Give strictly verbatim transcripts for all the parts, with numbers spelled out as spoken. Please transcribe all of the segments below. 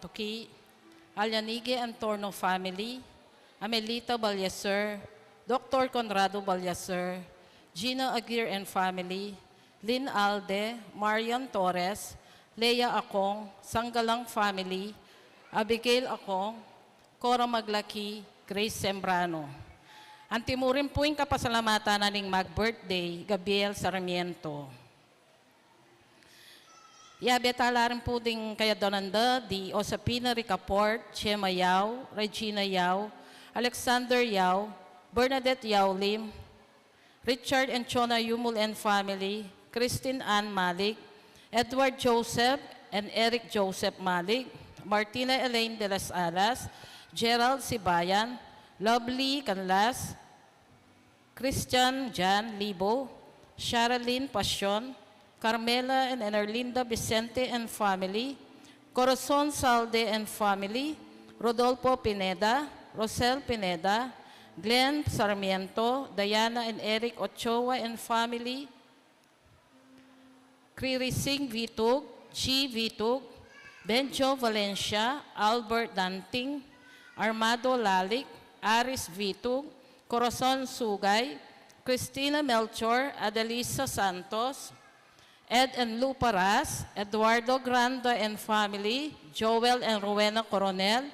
Tuki, Alyanigue Antorno family, Amelita Balyaser, Doctor Conrado Balyaser, Gina Aguirre and family, Lynn Alde, Marian Torres, Lea Acong, Sanggalang family, Abigail Acong, Cora Maglaki, Grace Sembrano. Antimurin pu ing kapasalamatan na ning mag-birthday, Gabriel Sarmiento. Yabe tala rin pu ding kayadwanan da di Josefina Ricaport, Chema Yao, Regina Yao, Alexander Yao, Bernadette Yao Lim, Richard and Chona Yumul and family, Christine Ann Malik, Edward Joseph and Eric Joseph Malik, Martina Elaine de las Alas, Gerald Sibayan, Lovely Canlas, Christian Jan Libo, Sharalyn Pasion, Carmela and Enerlinda Vicente and family, Corazon Salde and family, Rodolfo Pineda, Rosel Pineda, Glenn Sarmiento, Diana and Eric Ochoa and family, Krirising Vitug, G Vitug, Benjo Valencia, Albert Danting, Armando Lalik, Aris Vitug, Corazon Sugay, Christina Melchor, Adelisa Santos, Ed and Lu Paras, Eduardo Granda and family, Joel and Rowena Coronel,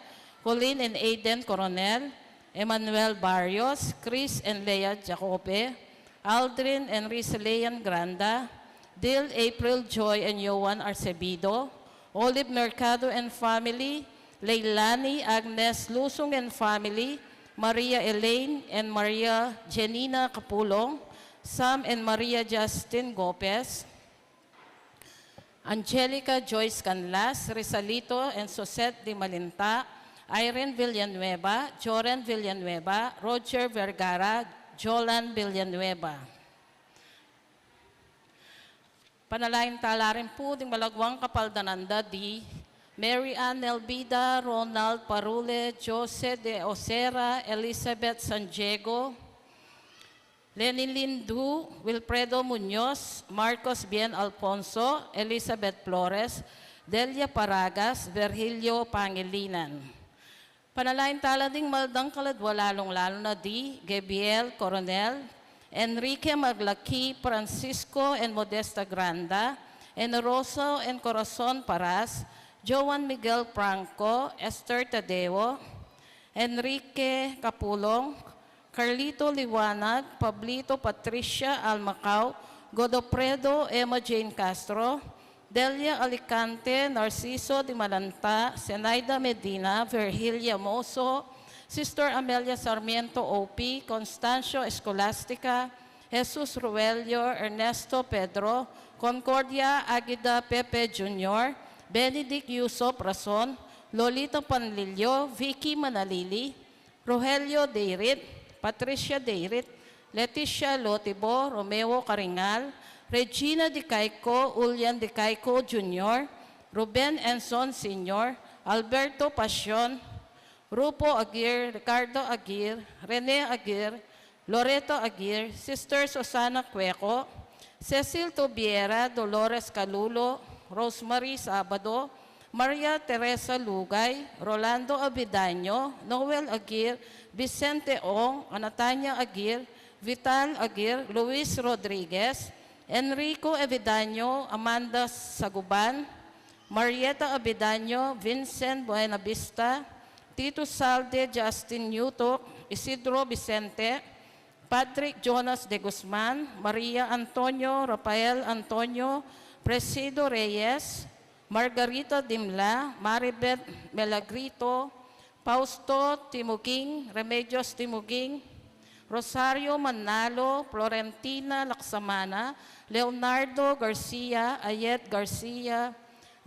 Colleen and Aiden Coronel, Emmanuel Barrios, Chris and Lea Jacobe, Aldrin and Rizalean Granda, Dil April Joy and Joan Arcebido, Olive Mercado and family, Leilani Agnes Lusung and family, Maria Elaine and Maria Janina Capulong, Sam and Maria Justin Gopez, Angelica Joyce Canlas, Rizalito and Sosette de Malinta, Irene Villanueva, Joren Villanueva, Roger Vergara, Jolan Villanueva. Panalangin tala rin pu ding malagwang kapaldanan da di Mary Ann Nelbida, Ronald Parule, Jose de Osera, Elizabeth San Diego, Lenin Lindu, Wilfredo Muñoz, Marcos Bien Alfonso, Elizabeth Flores, Delia Paragas, Virgilio Pangilinan. Panalangin tala ding maldang kaladwa, lalung-lalu na di Gabriel Coronel, Enrique Maglaki, Francisco and Modesta Granda, Enoroso and Corazon Paras, Joan Miguel Franco, Esther Tadeo, Enrique Capulong, Carlito Liwanag, Pablito Patricia Almacao, Godofredo Emma Jane Castro, Delia Alicante, Narciso de Malanta, Zenaida Medina, Virgilia Moso, Sister Amelia Sarmiento O P, Constancio Escolastica, Jesus Ruelio, Ernesto Pedro, Concordia Aguida Pepe Junior, Benedict Yusop Rason, Lolita Panlilio, Vicky Manalili, Rogelio Deirit, Patricia Deirit, Leticia Lotibo, Romeo Caringal, Regina Dicaico, Ulian Dicaico Junior, Ruben Enson Senior, Alberto Pasion, Rupo Aguirre, Ricardo Aguirre, Rene Aguirre, Loreto Aguirre, Sister Susana Cueco, Cecil Tubiera, Dolores Calulo, Rosemary Sabado, Maria Teresa Lugay, Rolando Avidaño, Noel Aguirre, Vicente Ong, Anatania Aguirre, Vital Aguirre, Luis Rodriguez, Enrico Avidaño, Amanda Saguban, Marieta Avidaño, Vincent Buenavista, Tito Salde, Justin Newtok, Isidro Vicente, Patrick Jonas de Guzman, Maria Antonio, Rafael Antonio, Presido Reyes, Margarita Dimla, Maribeth Melagrito, Fausto Timuging, Remedios Timuging, Rosario Manalo, Florentina Laksamana, Leonardo Garcia, Ayet Garcia,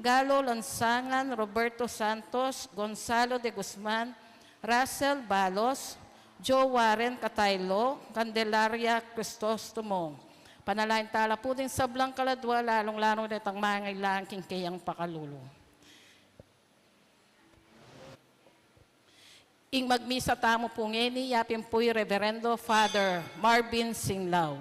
Galo Lansangan, Roberto Santos, Gonzalo de Guzman, Russell Balos, Joe Warren Cataylo, Candelaria Crisostomo. Panalangin tala pu ding sablang kaladwa, lalung-lalu na itang mangailangan king keyang pakalulu. Ing magmisa tamu pu ngeni, yapin pu i Reverendo Father Marvin Singlao.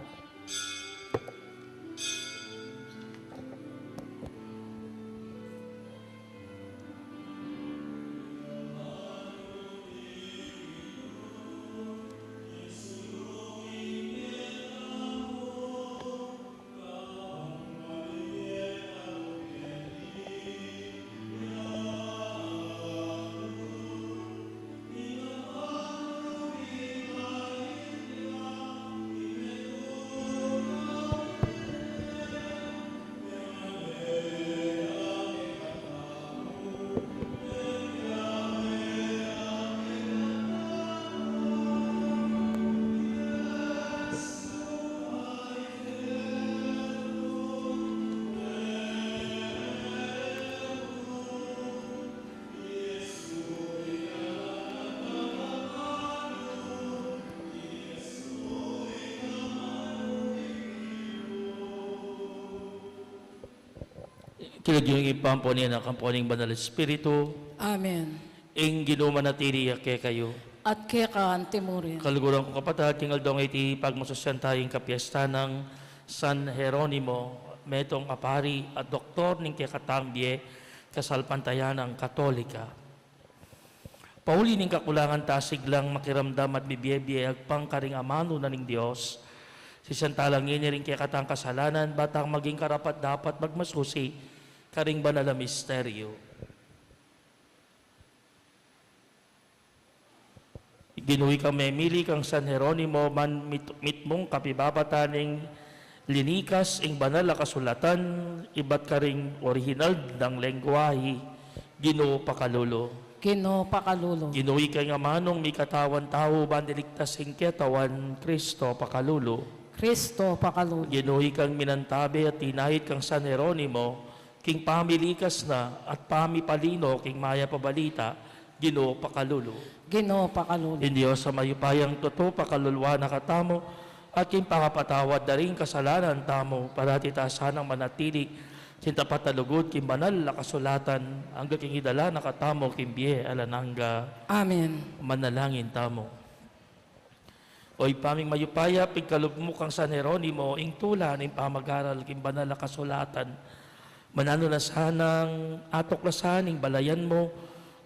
King lagyu ning Ibpa, ampo ning Anak, ampo ning Banal Espiritu. Amen. Ing Ginu manatili ya kekayu. At keka antimurin. Kaluguran ku, kapatad, king aldong iti pagmasusyan taya ing kapiestan nang San Jeronimo, metung a pari at doktor ning kekatang bie kasalpantayanan Katolika. Pauli ning kakulangan ta, siglang makiramdam at mibie-bie agpang karing amanu na ning Dios, sisian tala ngeni ring kekatang kasalanan, ba tang maging karapat-dapat magmasusi karing banal a misteryo. Ginu, ikang memili kang San Jeronimo, ban mit-, mitmung kapibabatan ning linikas ing banal a kasulatan, ibat karing orihinal nang lengguahe. Ginu, pakalulu. Ginu, pakalulu. Ginu, ikang amanung mikatawan tau, ban iligtas ing ketawan, Kristo, pakalulu. Kristo, pakalulu. Ginu, ikang minantabe at tinait kang San Jeronimo, king pamilikas na at pamipalino king mayap a balita, Ginu, pakalulu. Ginu, pakalulu. Ing Dios a mayupayang tutu, pakaluluan na katamu, at king pangapatawad da ring kasalanan tamu, parati ta sanang manatili king tapat a lugud king banal a kasulatan, angga king idala na katamu king bie alang angga. Amen. Manalangin tamu. O Ibpa ming mayupaya, pigkalub mu kang San Jeronimo ing tula ning pamag-aral king banal a kasulatan. Mananu na sanang atuklasan ing balayan mu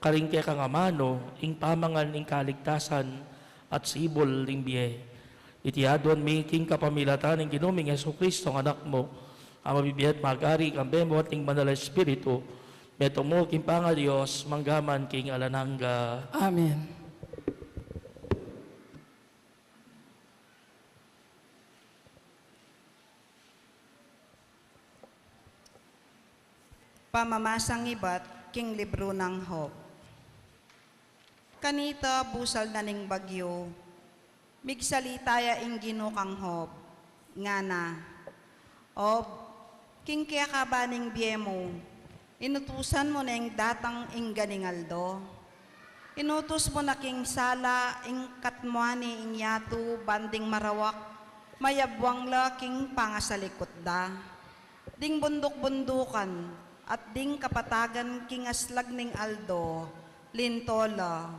karing kekang amanu ing pamangan ning kaligtasan at sibul ning bie. Iti aduan mi king kapamilatan ning Ginu ming Jesucristo, a Anak mu, a mabibie at mag-ari kambe mu at ning Banal a Espiritu, metung mu king pangaDios, mangga man king alang angga. Amen. Pamamasang ibat king libru nang Job. Kanita busal na ning bagyu, migsalita ya ing Ginu kang Job, ngana: Job, king keka ba ning bie mu, inutusan mu neng datang ing ganing aldo? Inutus mu na king sala ing katmuan ning yatu ban ding marawak, mayabwang la king pangasalikut da. Ding bunduk-bundukan at ding kapatagan king aslag ning aldo, linto la.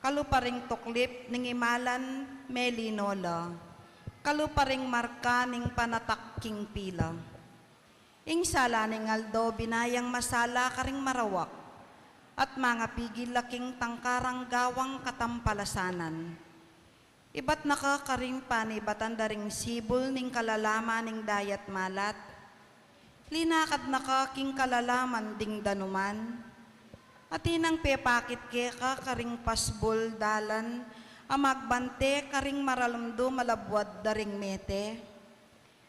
Kalupa ring tuklip ning imalan, melino la. Kalupa ring marka ning panatak king pila. Ing sala ning aldo binayang masala karing marawak, at mangapigil la king tangkarang gawang katampalasanan. Ibat na ka karing panibatan da ring sibul ning kalalaman ning dayat malat. Linakad na ka king kalalaman ding danuman. Atin nang pepakit keka karing pasbul dalan a magbante karing maralumdum a labuad da ring mete.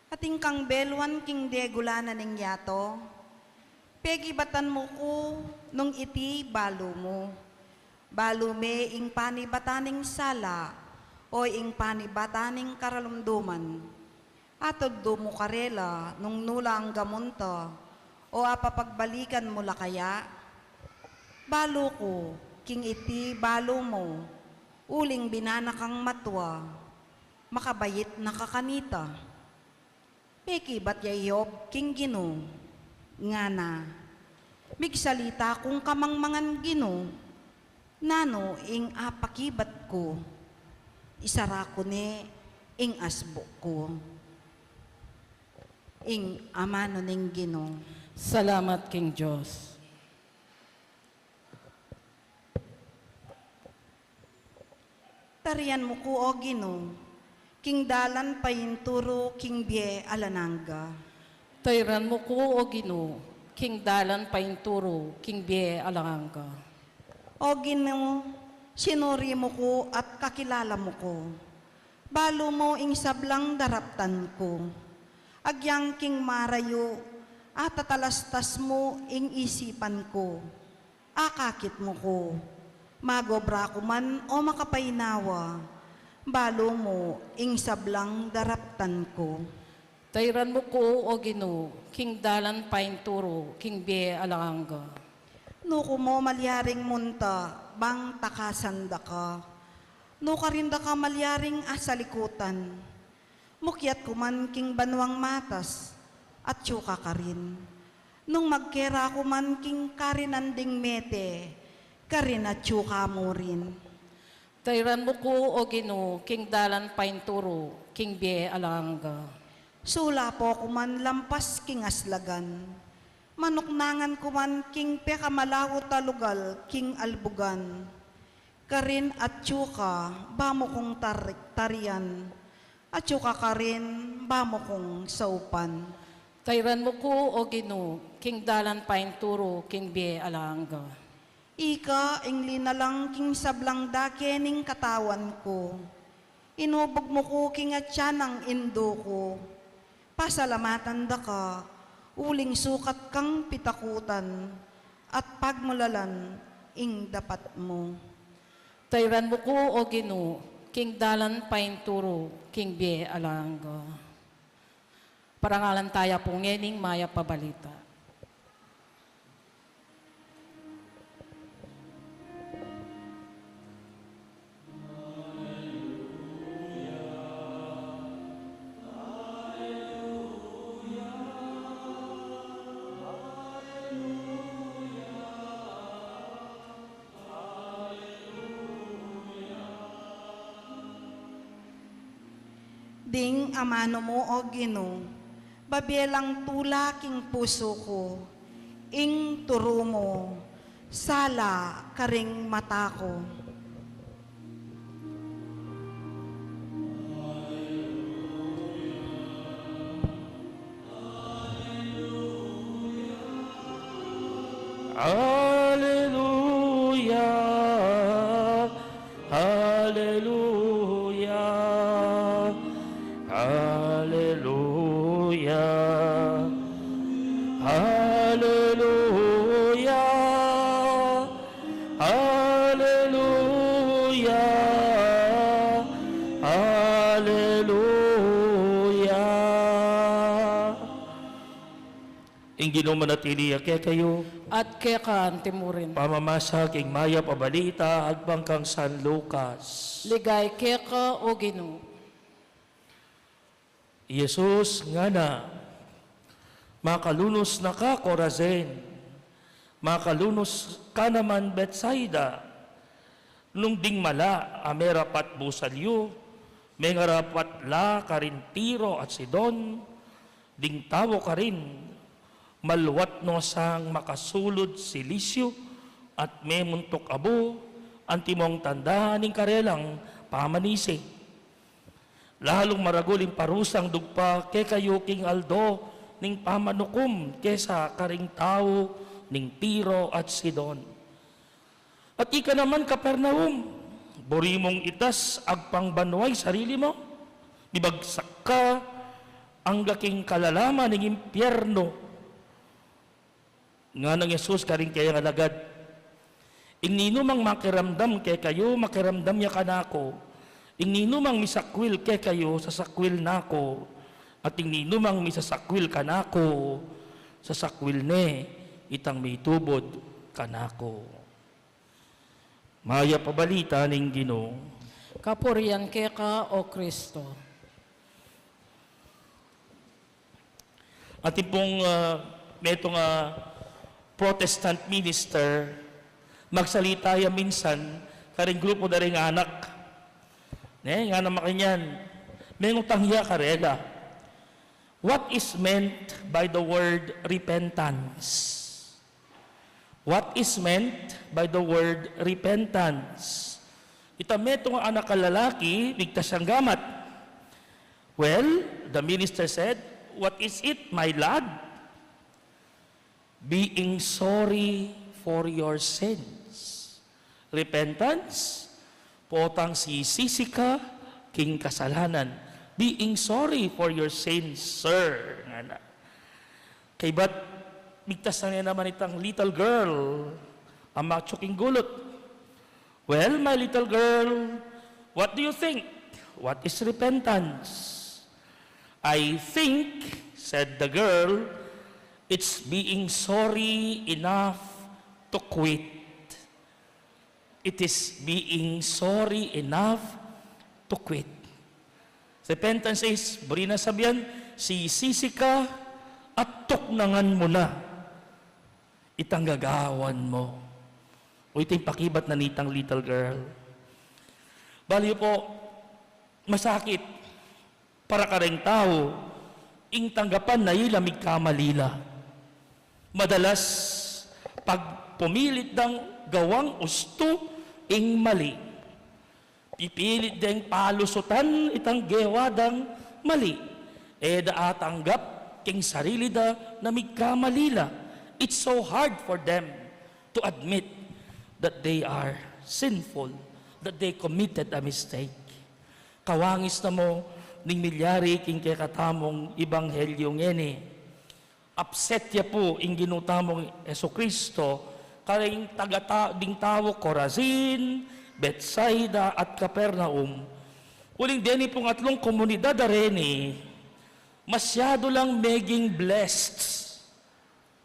Atin kang beluan king degulanan ning yatu. Pegibatan mu ku nung iti balu mu. Balu me ing panibatan ning sala, o ing panibatan ning karalumduman. Atagdu mu karela nung nu la angga munta, o apapagbalikan mu la kaya? Balu ku king iti balu mu, uling bina na kang matua, makabait na ka kanita. Pekibat ya i Job king Ginu, ngana: Migsalita kung kamangmangan, Ginu, nanu ing apakibat ku? Isara ku ne ing asbuk ku. Ing amanu ning Ginu. Salamat king Dios. Tarian mu ku, o Ginu, king dalan painturu king bie alang angga. Tarian mu ku, o Ginu, king dalan painturu king bie alang angga. O Ginu, sinuri mu ku at kakilala mu ku. Balu mu ing sablang daraptan ku. Agyang king marayu, atatalastas mu ing isipan ku. Akakit mu ku. Magobra ku man o makapainawa, balu mu ing sablang daraptan ku. Tarian mu ku, o Ginu, king dalan painturu king bie alang angga. Nuku mu malyaring munta bang takasan da ka? Nukarin da ka malyaring asalikutan? Mukyat ku man king banuang matas, atyu ka karin. Nung magkera ku man king karinan ding mete, karin atyu ka mu rin. Tairan mu ku, O Ginu, king dalan painturu, king bie alang angga. Sulapo ku man lampas king aslagan, manuknangan ku man king pekamalaut a lugal king albugan. Karin atyu ka, ba mu kung tar-, tarian, atyu ka karin, ba mu kung saupan. Tairan mu ku, O Ginu, king dalan painturu, king bie alang angga. Ika ing linalang king sablang dake ning katawan ku. Inubug mu ku king atyan nang indu ku. Pasalamatan da ka, uling sukat kang pitakutan, at pagmulalan ing dapat mu. Tairan mu ku, O Ginu, king dalan painturu, king bie alang angga. Parangalan taya pu ngening mayap a balita. Ding amanu mu, O Ginu, babie lang tula king pusu ku, ing turu mu, sala karing mata ku. Alleluia, alleluia, alleluia, alleluia, alleluia, alleluia. Ing Ginu manatili ya kekayu. At keka antimurin. Pamamasa king mayap a balita agpang kang San Lucas. Ligaya keka, O Ginu. I Jesus ngana, makalunus na ka, Corazin. Makalunus ka naman, Betsaida. Nung ding mala a merapat busal yu, mengarapat la karin Tiro at Sidon, ding tau karin, maluat no sang makasulud silicio at memuntuk abu, antimong tanda ning karelang pamanisi. Lalung maragul ing parusang dugpa kekayu king aldo ning pamanukum kesa karing tau ning Tiro at Sidon. At ika naman, Capernaum, buri mung itas agpang banua ing sarili mu? Mibagsak ka angga king kalalaman ning impiernu. Nganang Jesus karing kayang alagad, ing ninumang makiramdam kekayu, makiramdam ya kanaku. Ing ninumang misakwil kekayu, sasakwil na ku. At ing ninumang misasakwil kanaku, sasakwil ne itang mitubud kanaku. Mayap a balita ning Ginu. Kapurian keka, O Kristo. Atin pung, ah, metung a Protestant minister, magsalita ya minsan karing grupu da ring anak. Ne, ngana makanyan, mengutang ya karela, what is meant by the word repentance? What is meant by the word repentance? Itang metung a anak a lalaki, migtas yang gamat. Well, the minister said, "What is it, my lad?" "Being sorry for your sins." Repentance, potang sisisi ka king kasalanan. "Being sorry for your sins, sir," ngana. Kaybat, migtas na ne naman itang little girl a matsu king gulut. "Well, my little girl, what do you think? What is repentance?" "I think," said the girl, "it's being sorry enough to quit." It is being sorry enough to quit. Repentance is, buri nang sabian, sisisi ka at tuknangan mu na Itang gagawan mu. O, ito ing pakibat na nitang little girl. Bali yu pu, masakit para kareng tau ing tanggapan na ila migkamali la. Madalas, pag pumilit dang gawang ustu ing mali, pipilit deng palusutan itang gewa dang mali. E da atanggap king sarili da na migkamali la. It's so hard for them to admit that they are sinful, that they committed a mistake. Kawangis na mu ning milyari king kekatamung ebanghelyo ngeni. Upset ya pu ing Ginu tamung Jesucristo kareng taga-, ta-, ding tau Corazin, Betsaida, at Capernaum. Uling deni pung atlung komunidad a reni, masyadu lang meging blessed.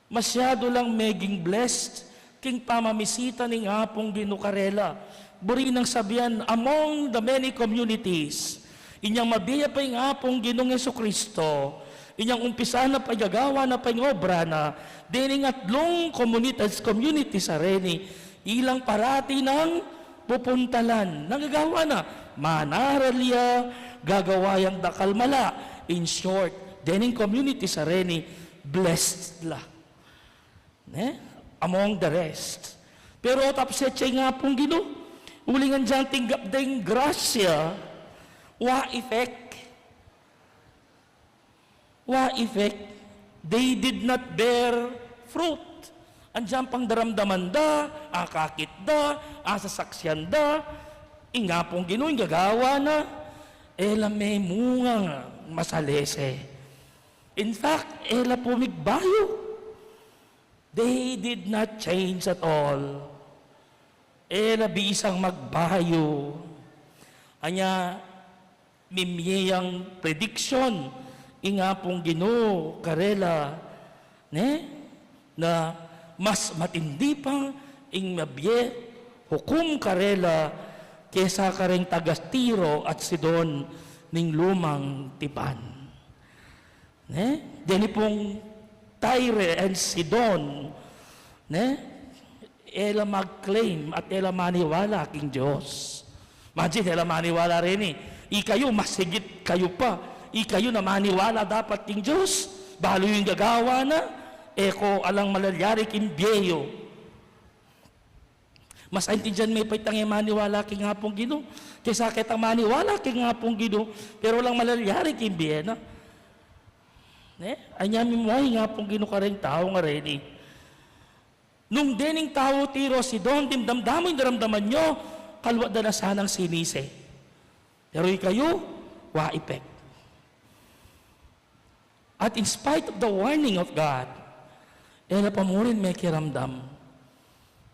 Masyadu lang meging blessed king pamamisita ning Apung Ginu karela. Buri nang sabian, among the many communities, inyang mabie ya pa ing Apung Ginung Jesucristo, inyang umpisan na pa, igagawan na pa ing obra na, dening atlung komunidad, communities a reni, ilang parati nang pupuntalan, nanggagawa na, manaral ya, gagawa yang dakal mala. In short, dening communities a reni, blessed la. Ne? Among the rest. Pero upset ya ing Apung Ginu. Uling anjang tinggap deng grasya, wa effect. Wa effect. They did not bear fruit. Anjang pang daramdaman da, akakit da, asasaksian da, ing Apung Ginu, ing gagawa na, e la memunga masalese. In fact, e la pu migbayu. They did not change at all. E la bisang magbayu. Anya, mimie yang prediction ing Apung Ginu karela, ne? Na mas matindi pa ing mabie hukum karela kesa kareng taga Tiro at Sidon ning lumang tipan. Ne? Deni pung Tyre and Sidon, ne? E la mag-claim at e la maniwala king Dios. Imagine, e la maniwala reni. Ikayu, mas higit kayu pa. Ikayu na maniwala dapat king Dios. Balu yu ing gagawa na. E ko alang malalyari king bie yu. Mas aintindian me pa itang e maniwala king Apung Ginu kesa ketang maniwala king Apung Ginu, pero alang malalyari king bie na. Ne? Anya mimway ing Apung Ginu kareng tau a reni. Nung dening tau Tiro, Sidon, dimdam da mu ing daramdaman yu, kalwat da na sanang sinisi. Pero ikayu, wa effect. At in spite of the warning of God, e la pa murin mekiramdam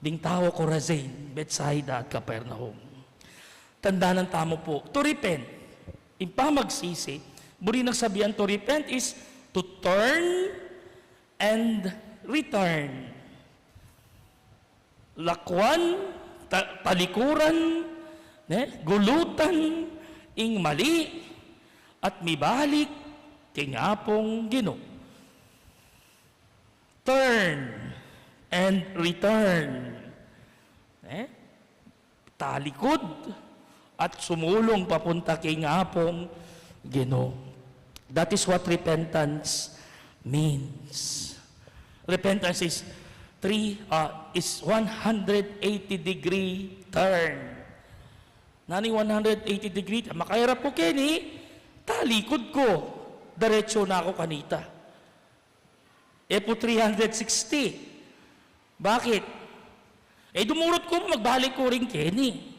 ding tau Corazin, Betsaida, at Capernaum. Tandanan tamu pu, to repent, ing pamagsisi, buri nang sabian to repent is to turn and return. Lakuan, ta-, talikuran, ne, gulutan ing mali, at mibalik king Apung Ginu. Turn and return. Ne? Talikod at sumulung papunta king Apung Ginu. That is what repentance means. Repentance is three, uh, is one hundred eighty degree turn. Nanu ing one hundred eighty degree? Makairap ku keni, talikod ku. Diretso na ku kanita. E pu three hundred sixty. Bakit? E, dumurut ku, magbalik ku rin keni.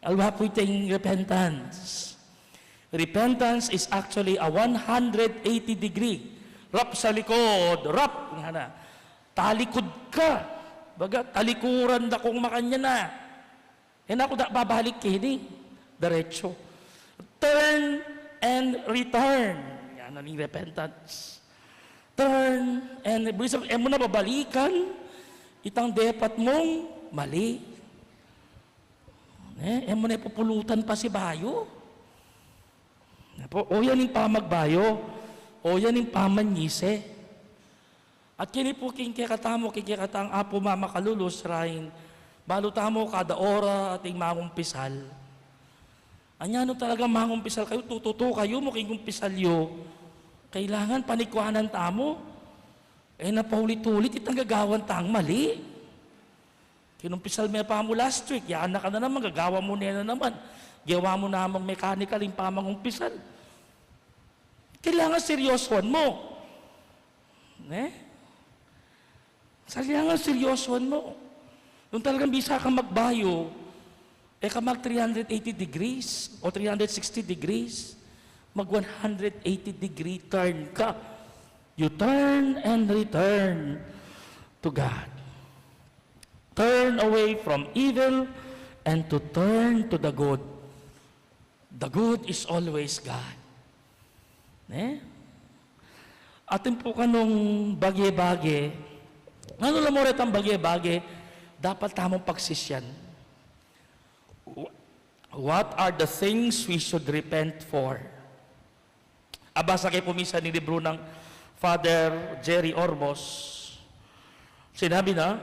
Alwa pu iting repentance. Repentance is actually a one hundred eighty degree. Rap sa likod, rap, ngana. Talikod ka. Baga, talikuran da kung makanyan na. E na ku da babalik keni. Diretso. Turn and return. Yan ing repentance. Turn and, ibig sabihin, e mu na babalikan itang depat mung mali. E, e mu na pupulutan pasibayu. Apo, o yan ing pamagbayu. O yan ing pamanyisi. At keni pu king kekatamu, king kekatang Apu, Mama, kalulus, rain, balu tamu kada ora ating mangumpisal. Anya nung talagang mangumpisal kayu, tututu kayu mu king umpisal yu, kailangan panikwanan tamu. E na paulit-ulit itang gagawan tang mali. Kinumpisal me pa mu last week, yan na ka na naman, gagawa mu ne na naman. Gewa mu namang mechanical ing pamangumpisal. Kailangan seryosoan mu. Ne? Kailangan seryosoan mu. Nung talagang bisa kang magbayu, e ka mag three hundred eighty degrees o three hundred sixty degrees. Mag one hundred eighty degree turn ka. You turn and return to God. Turn away from evil and to turn to the good. The good is always God. Ne? Atin pu kanung bage-bage. Nanu la mu retang bage-bage dapat tamung pagsisian? Wh-, what are the things we should repent for? Abasa ke pu minsan ing libru nang Father Jerry Orbos. Sinabi na,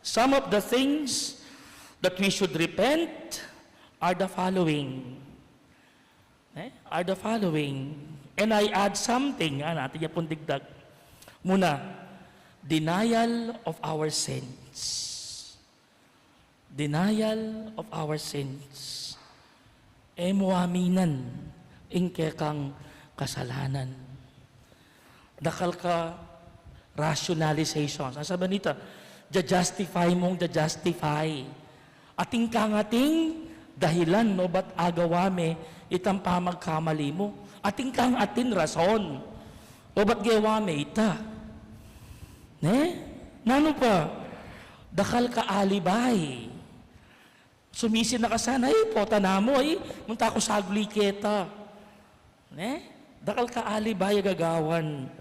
"Some of the things that we should repent are the following." Eh? Are the following. And I add something, ah, atin ya pung digdag. Muna, denial of our sins. Denial of our sins. E mu aminan ing kekang kasalanan. Dakal ka rationalization. Sasabi nita, ja-justify mung ja-justify. Atin kang atin dahilan no ba't agawa me itang pamagkamali mu. Atin kang atin rason no ba't gewa me ita. Ne? Nanu pa? Dakal ka alibay. Sumisin na ka sana, ay, pota na mu, ay, munta ku saguli keta. Ne? Dakal ka alibay a gagawan.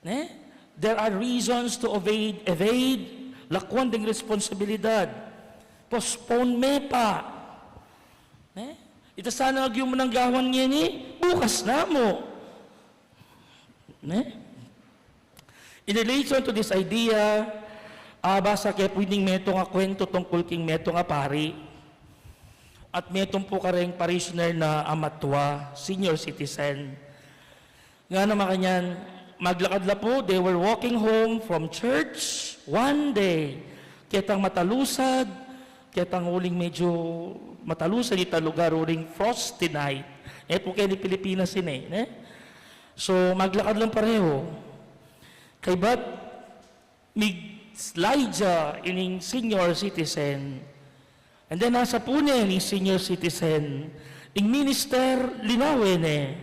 Ne? There are reasons to evade, evade, lakwan ding responsibilidad. Postpone me pa. Ne? Ita sana agyu mu nang gawan ngeni, bukas na mu. Ne? In relation to this idea, ah, basa ke pu ining metung a kwentu tungkul king metung a pari. At metung pu kareng parishioner na amatua, senior citizen. Ngana makanyan, maglakad la pu, they were walking home from church one day. Ketang matalusad, ketang uling medyo matalusad ita lugar, uling frosty night. E pu keni Pilipinas ini, ne? So, maglakad lang pareho. Kaybat, mig-slide ya ining senior citizen. And then, nasa pune ning senior citizen, ing minister, linawe ne.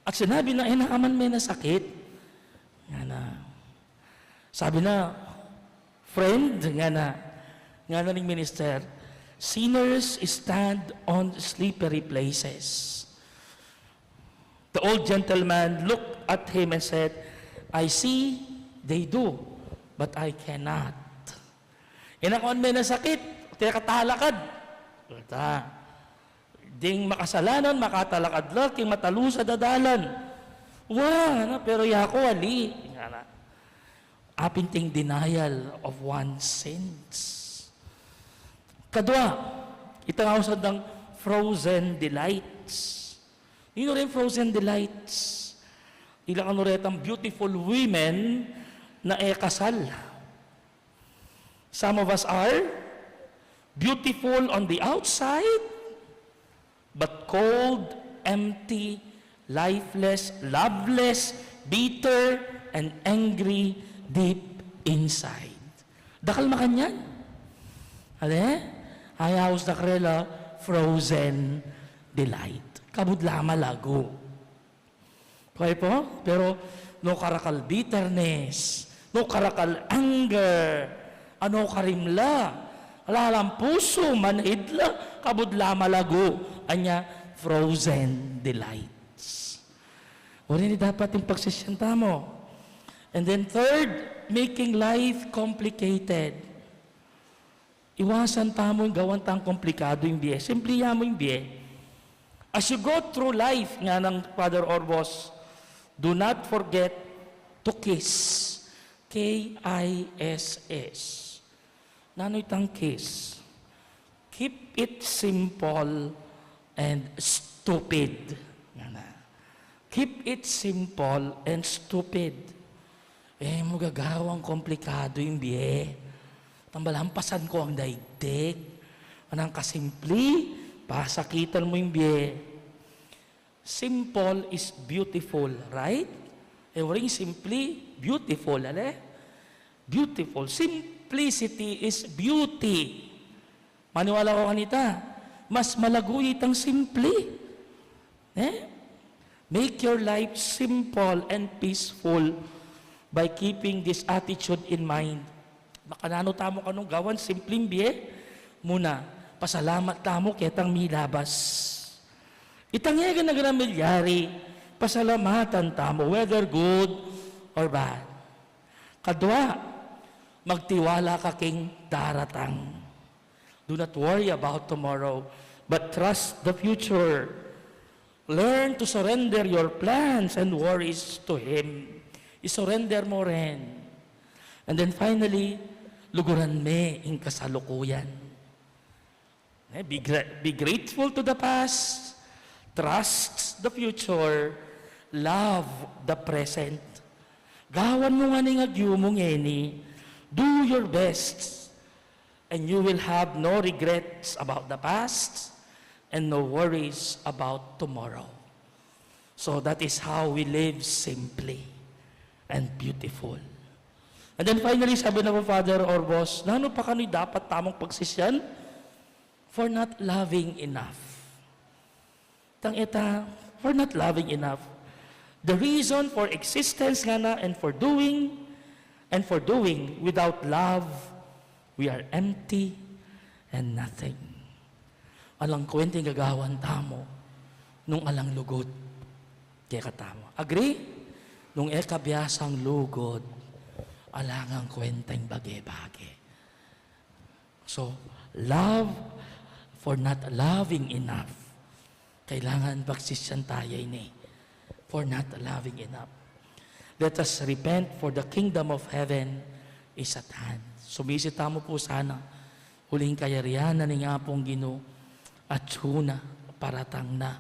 At sinabi na, "E na ka man me nasakit?" Ngana. Sabi na, "Friend," ngana, ngana ning minister, "sinners stand on slippery places." The old gentleman looked at him and said, "I see they do, but I cannot." E na ka man me nasakit, teka talakad. Ita. Ding makasalanan, makatalakad la king matalusad a dalan. Wa, ngana, pero yaku ali. Ngana. Apin ing denial of one's sins. Kadua, itang ausad nang frozen delights. Ninu ring frozen delights? Ila kanu retang beautiful women na e kasal. Some of us are beautiful on the outside, but cold, empty, lifeless, loveless, bitter, and angry deep inside. Dakal makanyan. Ale? Ayaus da karela frozen delight. Kabud la malagu. Okay po? Pero no karakal bitterness, no karakal anger, ano karimla, lalang pusu, manhid la, kabud la malagu, anya frozen delights. Uri ini dapat ing pagsisian tamu. And then third, making life complicated. Iwasan tamu ing gawan tang komplikadu ing bie. Simple ya mu ing bie. As you go through life, ngana nang Father Orbos, do not forget to kiss K I S S. Nanu itang kiss? Keep it simple and stupid. Ngana. Keep it simple and stupid. E mu gagawang komplikadu ing bie. Tambalampasan ku ing daigdig. Manang kasimpli, pasakitan mu ing bie. Simple is beautiful, right? E, uling simpli, beautiful, ale? Beautiful. Simplicity is beauty. Maniwala ko kanita, mas malago itang simpli. Eh? Make your life simple and peaceful by keeping this attitude in mind. Makananu tamu kanung gawan simpling bie? Muna, pasalamat tamu ketang milabas. Itang e gana-gana milyari, pasalamatan tamu, whether good or bad. Kadua, magtiwala ka king daratang. Do not worry about tomorrow, but trust the future. Learn to surrender your plans and worries to Him. I-surrender mo rin. And then finally, luguran me ing kasalukuyan. Eh, be, gra- be grateful to the past, trust the future, love the present. Gawan mu ngan ing agyu mu ngeni, do your best, and you will have no regrets about the past and no worries about tomorrow. So that is how we live simply and beautiful. And then finally, sabi na po, Father Orbos, nanu pa kanu dapat tamung pagsisian? For not loving enough. Tang eta, for not loving enough. The reason for existence ngana and for doing, and for doing without love, we are empty and nothing. Alang kwenta ing gagawan tamu nung alang lugud kekatamu. Agree? Nung e ka biasang lugud, alang kwenta ing bage-bage. So, love for not loving enough. Kailangan pagsisian taya ini for not loving enough. Let us repent, for the kingdom of heaven is at hand. Sumisit tamu pu sana, uling kayarian na ning Apung Ginu, atyu na, paratang na.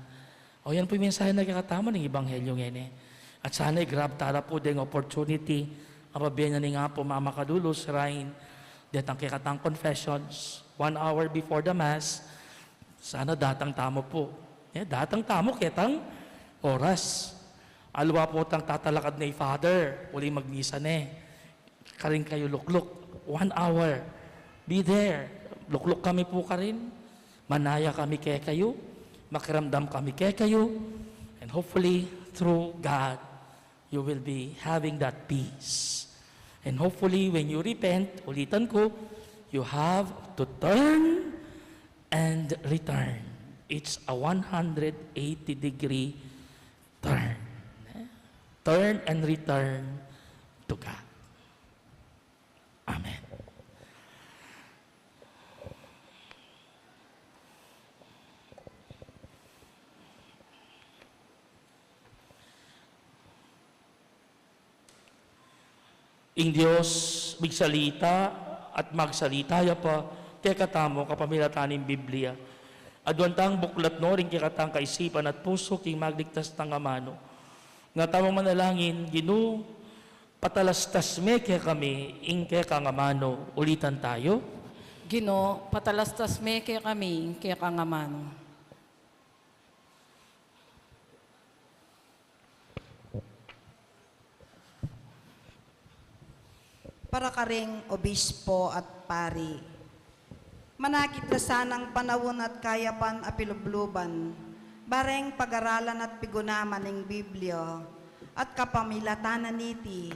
O, yan pu ing mensahe na kekatamu ning Ebanghelyo ngeni. At sana i-grab tala pu deng opportunity, a pabie na ning Apu Mama Kadulu, sirain detang kekatang confessions, one hour before the Mass, sana datang tamu pu. Eh, datang tamu ketang oras. Aliwa pu tang tatalakad ne i Father, uling magmisa ne. Karin kayu lukluk, one hour. Be there. Lukluk kami pu karin. Manaya kami kekayu. Makiramdam kami kekayu. And hopefully, through God, you will be having that peace. And hopefully, when you repent, ulitan ku, you have to turn and return. It's a one hundred eighty degree turn. Turn and return to God. Amen. Ing Dios migsalita at magsalita ya pa kekatamu kapamilatan ning Biblia. Aduan tang buklat no ring kekatang kaisipan at pusu king magligtas tang amanu. Nga tamung manalangin, Ginu, patalastas me kekami ing kekang amanu. Ulitan tayu. Ginu, patalastas me kekami ing kekang amanu. Para karing obispo at pari. Manakit la sanang panaun at kayapan a pilubluban, bareng pagaralan at pigunaman ning Biblia, at kapamilatan na niti,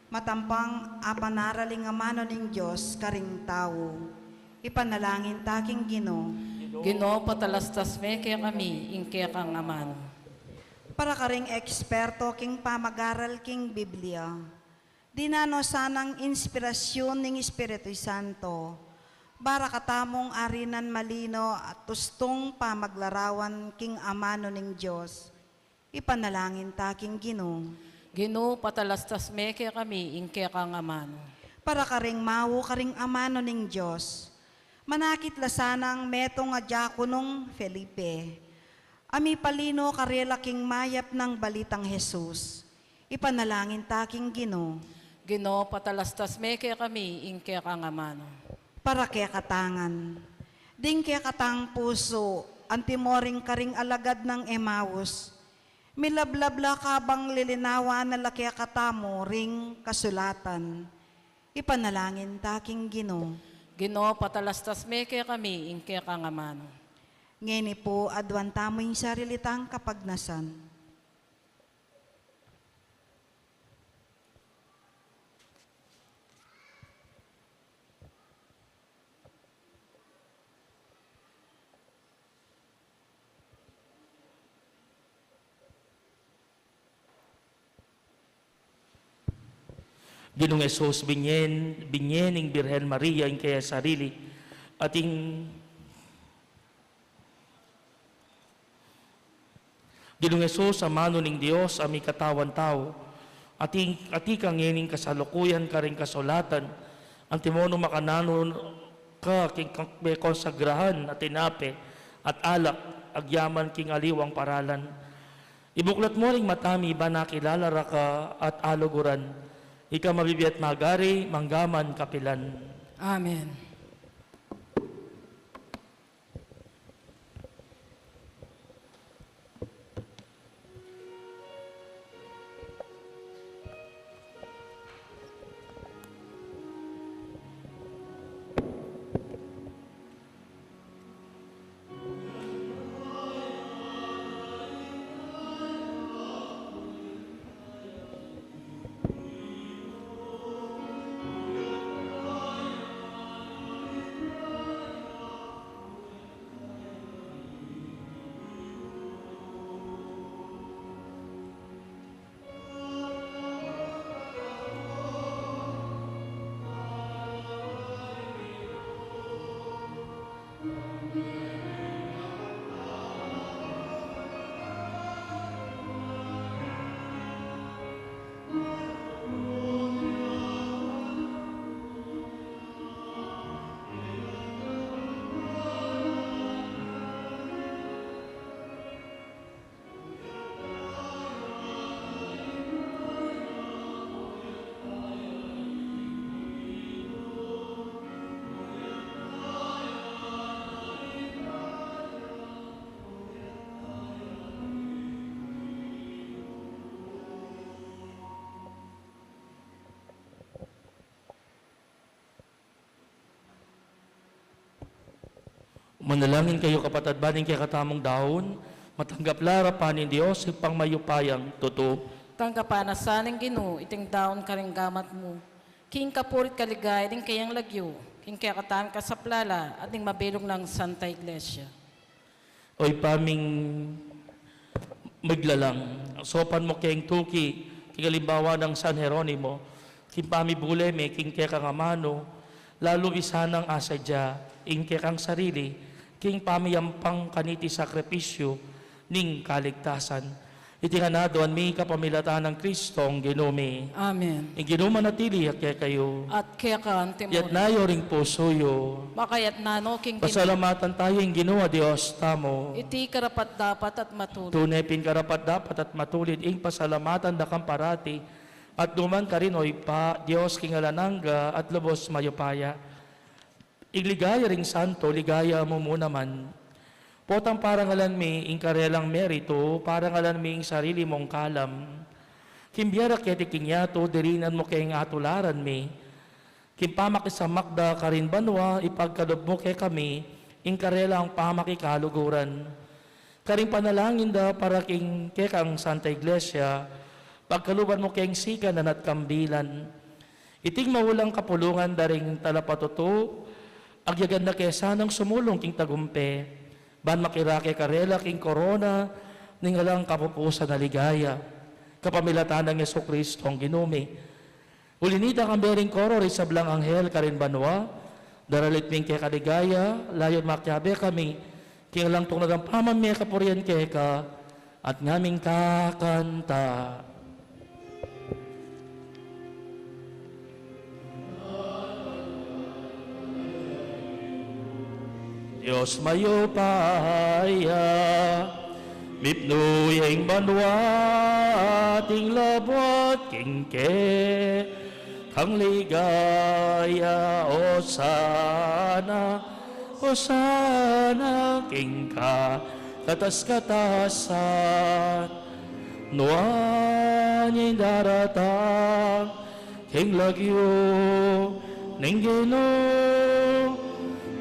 matampang a panaral ing amanu ning Dios karing tau. Ipanalangin ta king Ginu. Ginu, patalastas me kekami ing kekang amanu. Para karing eksperto king pamagaral king Biblia, dinan no sanang inspirasyun ning Espiritu Santo, bara katamung arinan malino at tustung pamaglarawan king amanu ning Dios. Ipanalangin ta king Ginu. Ginu, patalastas me kekami ing kekang amanu. Para karing mau karing amanu ning Dios. Manakit la sanang metung a diakonung Felipe a mipalino karela king mayap nang balitang Jesus. Ipanalangin ta king Ginu. Ginu, patalastas me kekami ing kekang amanu. Para kekatang ngan. Ding kekatang pusu, antimo ring karing alagad nang Emaus. Milablab la kabang lilinawan na la kekatamu ring kasulatan. Ipanalangin ta king Ginu. Ginu, patalastas me kekami ing kekang amanu. Ngeni pu, aduan tamu ing sarili tang kapagnasan. Ginung Jesus, binyen, binyen ning Birhen Maria ing kayang sarili, at ing Ginung Jesus, amanu ning Dios a mikatawan tau, ating, ating ka ngening kasalukuyan karing kasulatan, antimo nung makananu ka king kang-, me konsagrahan a tinape at alak, agyaman king aliwang paralan. Ibuklat mu ring mata mi, ban akilala ra ka at aluguran. Ika mabibie at magari, mangga man kapilan. Amen. Manalangin kayu, kapatad, ban ing kekatamung daun matanggap la arapan ning Dios, Ibpang mayupayang tutu. Tanggapan na sa ning Ginu iting daun karing gamat mu, king kapuri't kaligayan ning kayang lagyu, king kekatamung kasaplalan at ning mabilug nang Santa Iglesia. O Ibpa ming miglalang, saupan mu keng tuki king alimbawa nang San Jeronimo, king pamibule mi king kekang amanu, lalu isanang asadya ing kekang sarili king pamiyampang kaniti sakripisyu ning kaligtasan. Iti ngan aduan mi kapamilatan nang Kristong Ginu mi. Amen. Ing Ginu manatili ya kekayu. At keka antimurin. Iyatas yu ring pusu yu. Makayatas no king Ginu. Pasalamatan tamu ing Ginu a Dios tamu. Iti karapat-dapat at matulid. Tune pin karapat-dapat at matulid ing pasalamatan da kang parati at nukarin man, O Ibpa, Dios king alang angga at lubos mayupaya. Ing ligaya ring santo, ligaya mu mu naman. Potang parangalan mi ing karelang meritu, parangalan mi ing sarili mung kalam. King bie ra keti king yatu, dirinan mu keng atularan mi. King pamakisamak da karin banua, ipagkalub mu kekami ing karelang pamakikaluguran. Karing panalangin da para king kekang Santa Iglesia, pagkaluban mu keng sikan at kambilan. Iting maulang kapulungan da ring talapatutu, agyagan na ke sanang sumulung king tagumpe, ban makirake karela king korona ning alang kapupusan a ligaya. Kapamilatan nang Jesucristong Ginu mi. Uli na nita, kambe ring koro ring sablang anghel karin banua, daralit mi ing keka ligaya, layun makiabe kami king alang tuknang pamamie kapurian keka, at ngaming kakanta. Dios mayupaya, mipnu ya ing banua at ing labuad king kekang ligaya. Osana, Osana king kakatas-katasan. Nuan ya ing daratang king lagyu ning Ginu,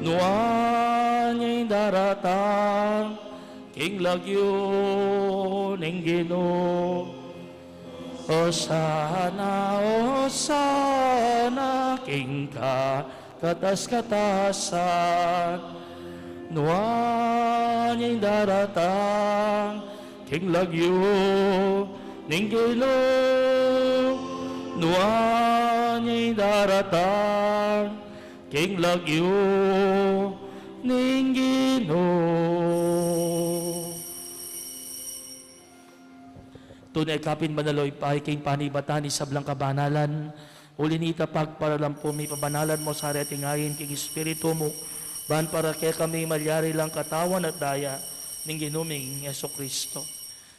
nuan ya ing daratang king lagyu ning Ginu. Osana, Osana king kakatas-katasan. Nuan ya ing daratang king lagyu ning Ginu, nuan ya ing daratang king lagyu ning Ginu. Tune ka pin banal, o Ibpa, king panibatan ning sablang kabanalan, uli na nita pagparalan pu mi, pabanalan mu sa reting ain king Espiritu mu, ban para kekami malyari lang katawan at daya ning Ginu ming Jesucristo.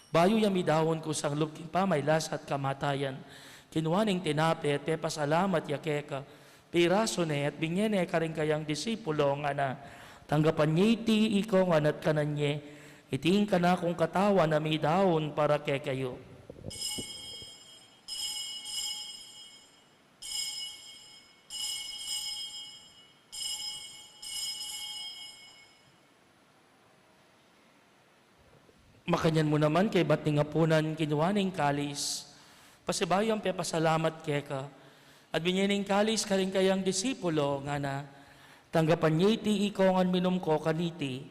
Bayu ya midaun kusang lub king pamagkasakit at kamatayan, kinua ne ing tinape, pepasalamat ya keka, pirasu ne at binye ne karing kayang disipulo, ngana: Tanggapan ye iti ikongan at kanan ye, iti ing kanakung katawan a midaun para kekayu. Makanyan mu naman, kaybat ning apunan, kinua ne ing kalis, pasibayu yang pepasalamat keka, at binye ne ing kalis karing kayang disipulo, ngana: Tanggapan ye iti ikongan, minum ko kaniti,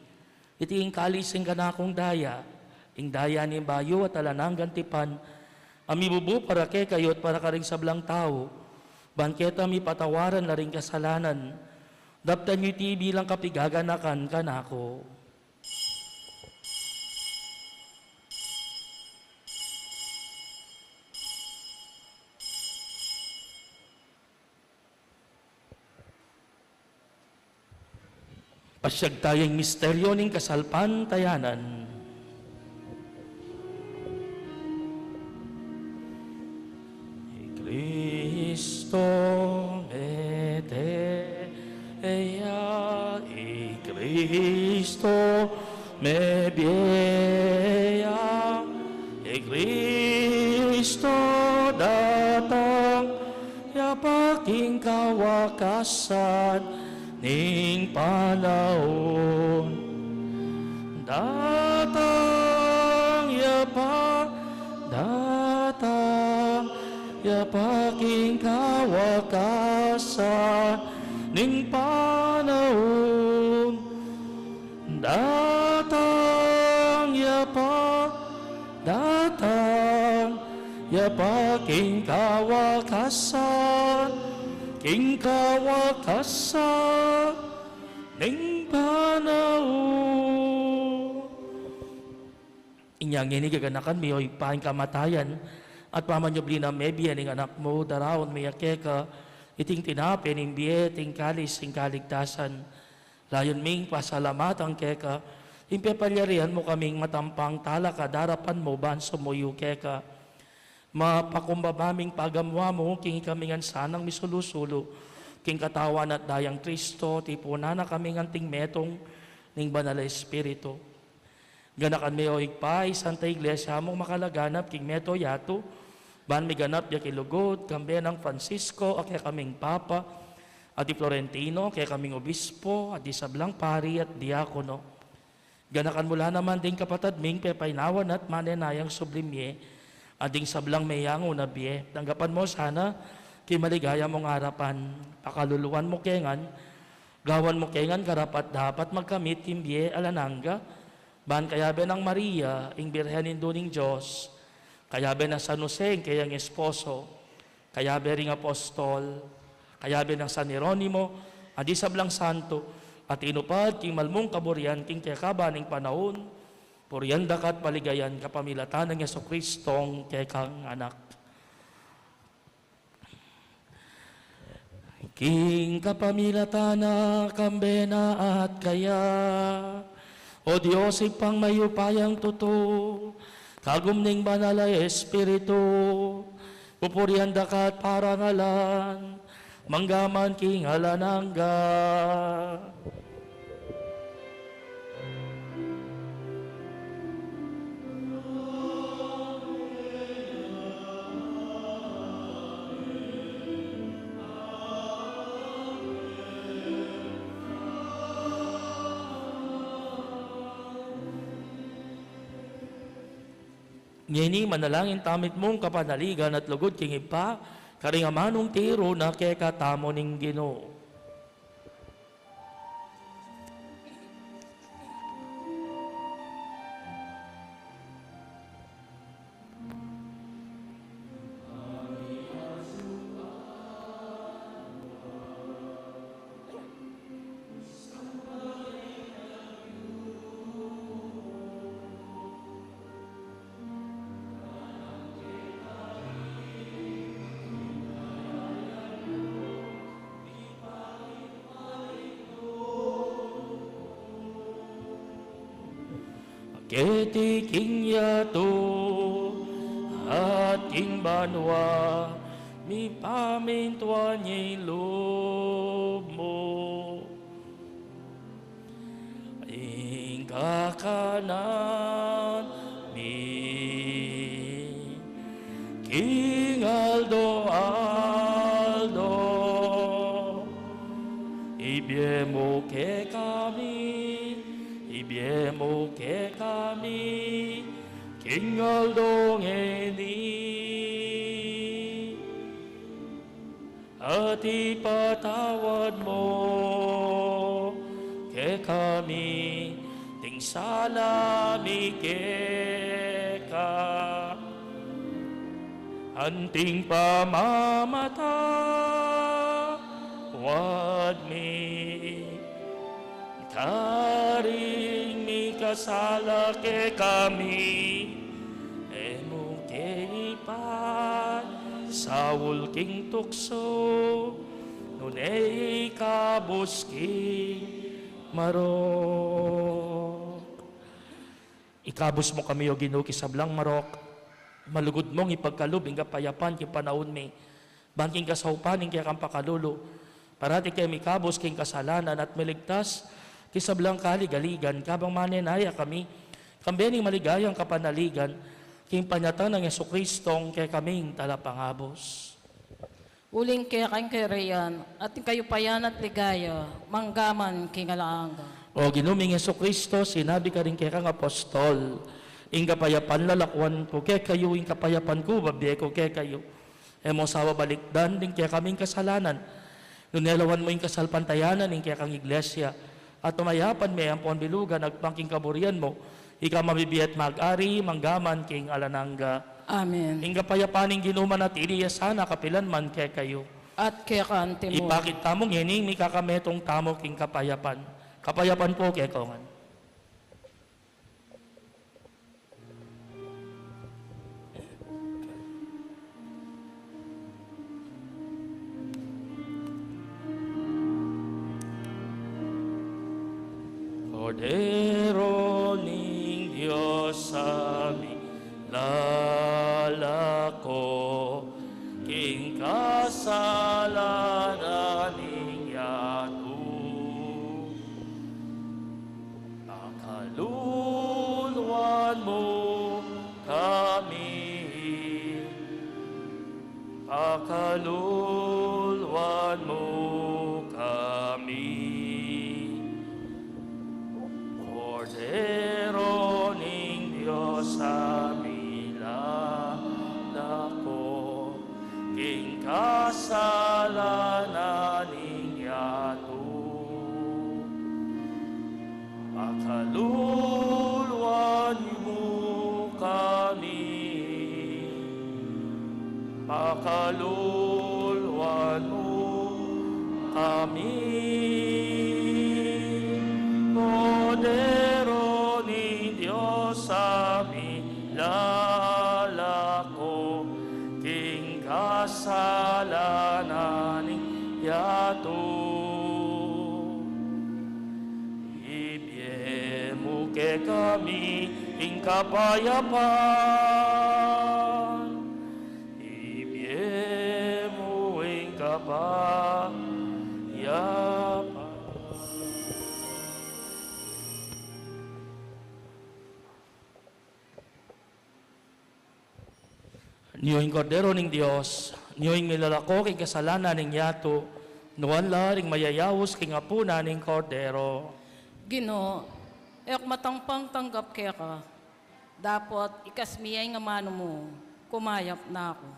iti ing kalis ning kanakung daya, ing daya ning bayu at alang anggang tipan, a mibubu para kekayu at para karing sablang tau, ban keta mipatawaran la ring kasalanan. Daptan yu iti bilang kapigaganakan kanaku. Pasiag taya ing misteryo ning kasalpantayanan. I Kristo mete ya, i Kristo mebie ya, i Kristo datang ya pa king kawakasan ning panaun. Datang ya pa, datang ya pa king kawakasan ning panaun. Datang ya pa, datang ya pa king kawakasan, king kawakasan ning panaun. Inya ngeni gaganakan mi, o Ibpa, ing kamatayan at pamanyubli nang mebie ning Anak mu, daraun mi ya keka iting tinape ning bie, iting kalis ning kaligtasan. Layun ming pasalamatan keka ing pepalyarian mu kaming matampang talakad king arapan mu ban sumuyu keka. Mapakumbaba ming pagamuan mu king ikami ngan sanang misulu-sulu king katawan at daya nang Kristo, tipunan na kaming anting metung ning Banal a Espiritu. Ganakan me, o Ibpa, ing Santa Iglesia mung makalaganap king mabilug a yatu, ban miganap ya king lugud, kambe nang Francisco a kekaming Papa, at i Florentino a kekaming Obispo, at ding sablang pari at diakono. Ganakan mu la naman ding kapatad ming pepainawa na at manenayang subli mie, at ding sablang meyangu na bie. Tanggapan mu la sana king maligaya mung arapan. Pakaluluan mu ke ngan, gawan mu ke ngan karapat-dapat magkamit king bie alang angga, ban kayabe nang Maria, ing Birhen Indu ning Dios, kayabe nang San Jose, ing keyang esposo, kayabe ring apostol, kayabe nang San Jeronimo, at ding sablang santo a tinupad king malmung kaburian king kekaban ning panaun, purian da ka at paligayan kapamilatan nang Jesucristong kekang Anak. King kapamilatan na, kambe na at kaya, O Dios, Ibpang mayupayang tutu, kagum ning Banal a Espiritu, pupurian da ka at parangalan, mangga man king alang angga. Ngeni, manalangin tamu king kapanaligan at lugud king Ibpa, karing amanung tiru na kekatamu ning Ginu. Keti king yatu at king banua, mipamintuan ya ing lub mu. Ing kakanan mi king aldo-aldo, ibie mu kekami, ibie mu kekami, king aldo ngeni. At ipatawad mu kekami ding sala mi keka, anting pamamatawad mi karing mikasala kekami, e mu ke ipaisaul king tuksu, nune ikabus king marok. Ikabus mu kami, O Ginu, king sablang marok, malugud mung ipagkalub ing kapayapan king panaun mi, ban king kasaupan ning kekang pakalulu, parati ke mikabus king kasalanan at miligtas king sablang kaligaligan, kabang manenaya kami kambe ning maligayang kapanaligan king panyatang nang Jesucristong kekaming Talapangabus. Uling keka ing kayarian, at ing kayupayan at ligaya, mangga man king alang angga. O Ginu ming Jesucristo, sinabi karing kekang apostol, ing kapayapan lalakuan ku kekayu, ing kapayapan ku bibie ku kekayu. E mu sa balikdan ding kekaming kasalanan, nune lawan mu ing kasalpantayanan ning kekang Iglesia, at pamayapan me ampon bilugan agpang king kaburian mu, ika a mabibie at mag-ari mangga man king alang angga. Amen. Ing kapayapan ning Ginu manatili ya sana kapilan man kekayu. At keka anti mu. Ipakit tamu ngeni ing mikakametung tamu king kapayapan. Kapayapan pu kekongan. Kordero ning Dios a milalako king kasalanan ning yatu. Pakaluluan mu kami. Pakaluluan mu kami. Kordero ning Dios a milalako king kasalanan ning yatu. Pakaluluan mu kami. Pakaluluan mu kami. Kordero ning Dios a milalako king kasalanan ning yatu. kami ing kapayapan. Ibie mu ing kapayapan. Nyo ing Kordero ning Dios, nyo ing milalako king kasalanan ning yatu, nuan la ring mayayaus king apunan ning Kordero. Ginu, e ku matangpang tanggap keka, dapot ikas mi ya ing amanu mu, kumayap na ku.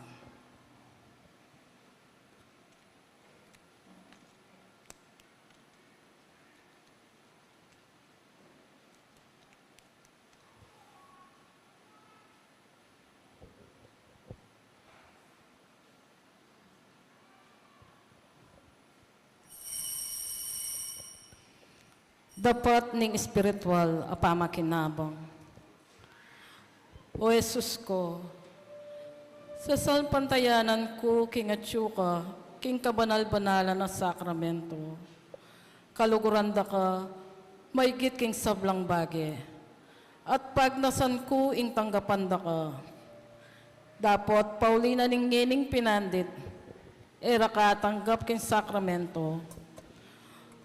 Dapat ning espiritual a pamakinabang. O Jesus ku, sasalpantayanan ku king atyu ka king kabanal-banalan a sakramento. Kaluguran da ka maigit king sablang bage, at pagnasan ku ing tanggapan da ka. Dapot pauli na ning ngening pinandit, e ra ka atanggap king sakramento.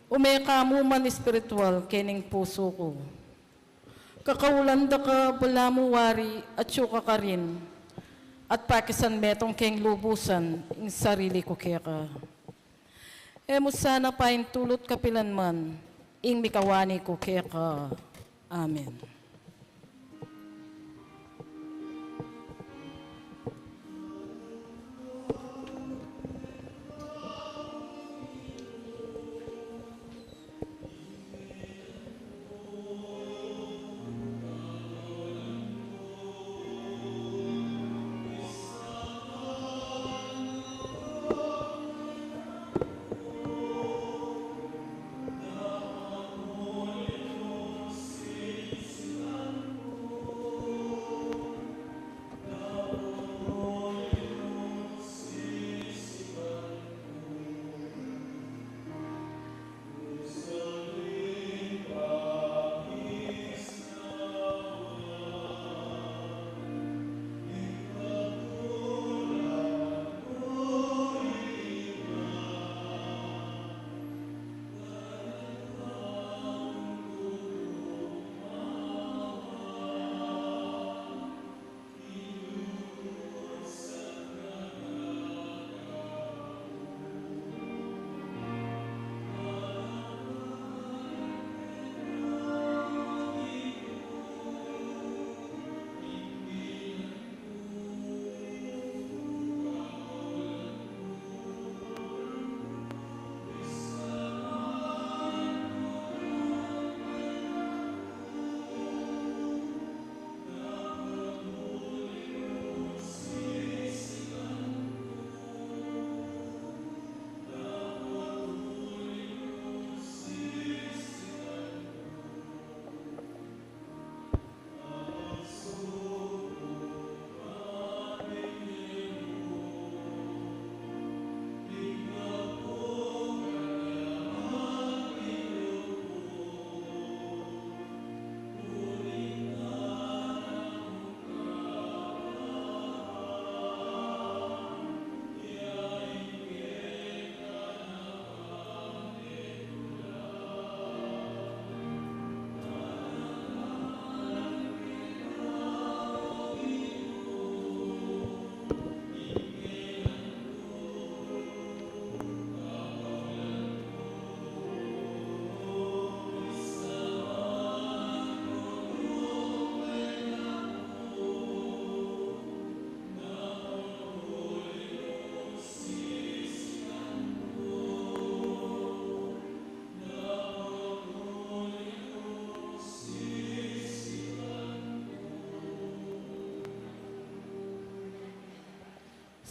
Ume ka mu man espiritual kening pusu ku. Kakaulan da ka balamu wari atyu ka karin, at pakisan metung keng lubusan ing sarili ku keka. E mu sana paintulut kapilan man ing mikawani ku keka. Amen.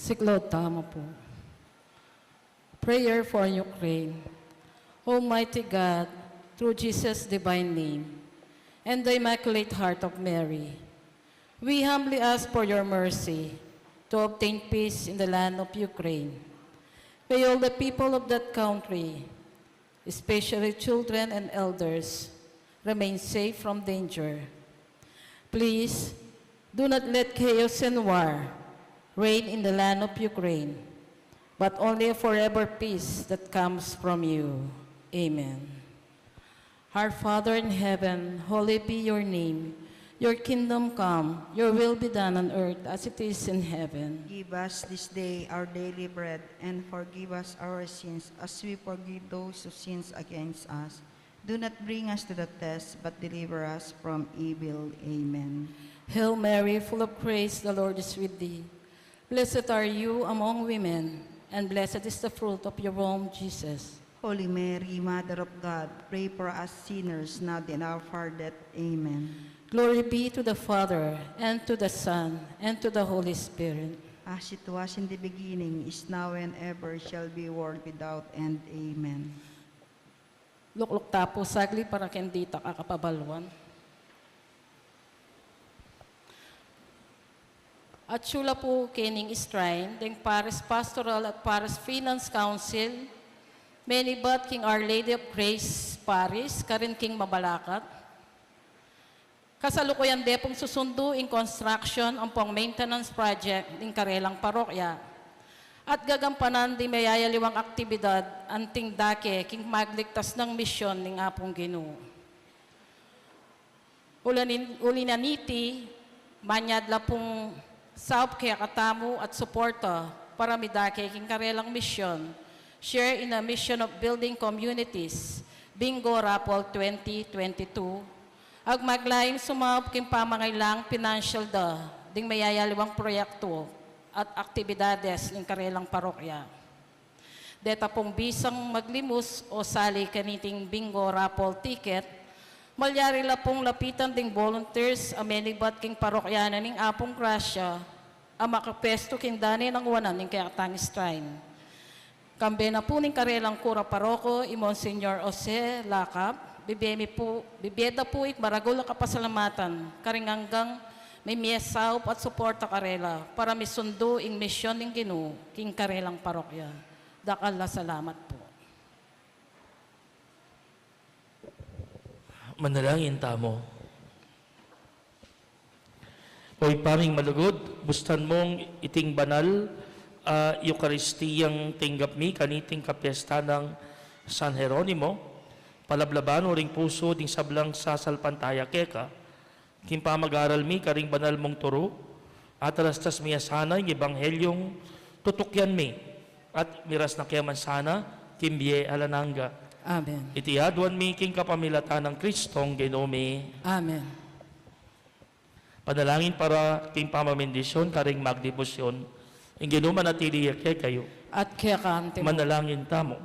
Siklaud tamu pu. Prayer for Ukraine. Almighty God, through Jesus' divine name and the Immaculate Heart of Mary, we humbly ask for your mercy to obtain peace in the land of Ukraine. May all the people of that country, especially children and elders, remain safe from danger. Please, do not let chaos and war reign in the land of Ukraine, but only a forever peace that comes from you. Amen. Our Father in heaven, holy be your name. Your kingdom come, your will be done on earth as it is in heaven. Give us this day our daily bread, and forgive us our sins as we forgive those who sins against us. Do not bring us to the test, but deliver us from evil. Amen. Hail Mary, full of grace, the Lord is with thee. Blessed are you among women, and blessed is the fruit of your womb, Jesus. Holy Mary, Mother of God, pray for us sinners, now and at our hour of death. Amen. Glory be to the Father, and to the Son, and to the Holy Spirit. As it was in the beginning, is now, and ever shall be, world without end. Amen. Lukluk ta pu saglit para king ditak a kapabaluan. Atyu la pu kening shrine deng Parish Pastoral at Parish Finance Council, menibat king Our Lady of Grace Parish, karin king Mabalacat. Kasalukuyan de pung susundu ing construction ampong maintenance project ning karelang parokya at gagampanan ding mayayaliwang aktibidad anting dake king magligtas nang misyon ning Apung Ginu. Ulanin, uli na niti, manyad la pung saup kekatamu at suporta para midake king karelang misyon, Share in a Mission of Building Communities, Bingo Raffle twenty twenty-two, agmaglaing sumaup king pamangailang pinansyal da ding mayayaliwang proyektu at aktibidades ning karelang parokya. Deta pung bisang maglimus o sali kaniting bingo raffle ticket, malyari la pung lapitan ding volunteers a menibat king parokya na ning Apung Grasya a makapestu king dane nang wanan ning kekatang shrine. Kambe na pu ning karelang kura paroko, i Monsignor Jose Lacap, bibie mi pu, bibie da pu ing maragul a kapasalamatan karing anggang mimie saup at suporta karela para misundu ing misyon ning Ginu king karelang parokya. Dakal a salamat pu. Manalangin tamu. O Ibpa ming malugud, bustan mung iting banal a Eukaristiyang tinggap mi kaniting kapyesta nang San Jeronimo, palablaban mu ring pusu ding sablang sasalpantaya keka, king pamag-aral mi karing banal mung turu, atarastas mi ya sana ing ebanghelyung tutukyan mi, at miras na ke man sana king bie alang angga. Amen. Iti aduan mi king kapamilatan nang Kristong Ginu mi. Amen. Panalangin para king pamamendisyon karing magdebosyon. Ing Ginu manatili ya kekayu. At keka naman. Manalangin tamu.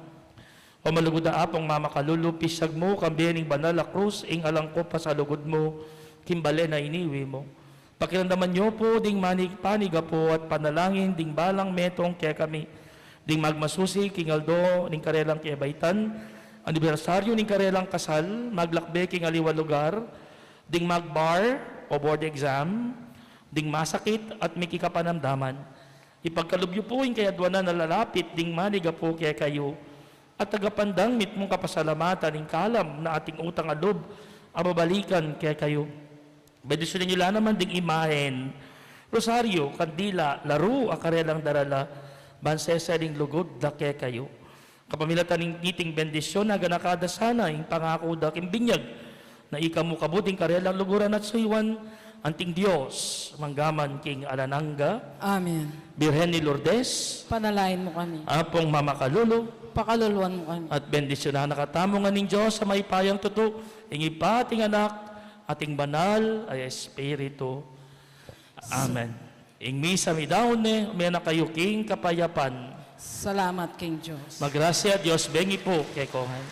O malugud a Apung mamakalulu, pisyag mu kambe ning banal a krus ing alangkup a salugud mu king bale na iniwi mu. Pakiramdaman yu pu ding manig, panigapu at panalangin ding balang metung kekami, ding magmasusi king aldo ning karelang kebaitan, anibersaryu ning karelang kasal, maglakbe king aliwang lugar, ding magbar o board exam, ding masakit at mikikapanamdaman. Ipagkalub yu pu ing kayadwanan a lalapit ding manigapu kekayu, at agapan dang mitmung kapasalamatan ing kalam na ating utang a lub a babalikan kekayu. Bendisyunan yu la naman ding imahen, rosaryu, kandila, laru a karelang darala, ban seseling lugud da kekayu. Kapamilatan ning iting bendisyon, aganaka da sana ing pangaku da king binyag, na ika mu kabud ing karelang luguran at suyuan, anting Dios, manggaman king alang angga. Amen. Birhen ni Lourdes, panalangin mu kami. Apung mamakalulu, pakaluluan mu kami. At bendisyunan na katamu ngan ning Dios a mayupayang tutu, ing Ibpa, at ing Anak, at ing Banal a Espiritu. Amen. Ing misa midaun ne, ume na kayu king kapayapan. Salamat king Dios. Magrasya, Dios bengi pu kekongan.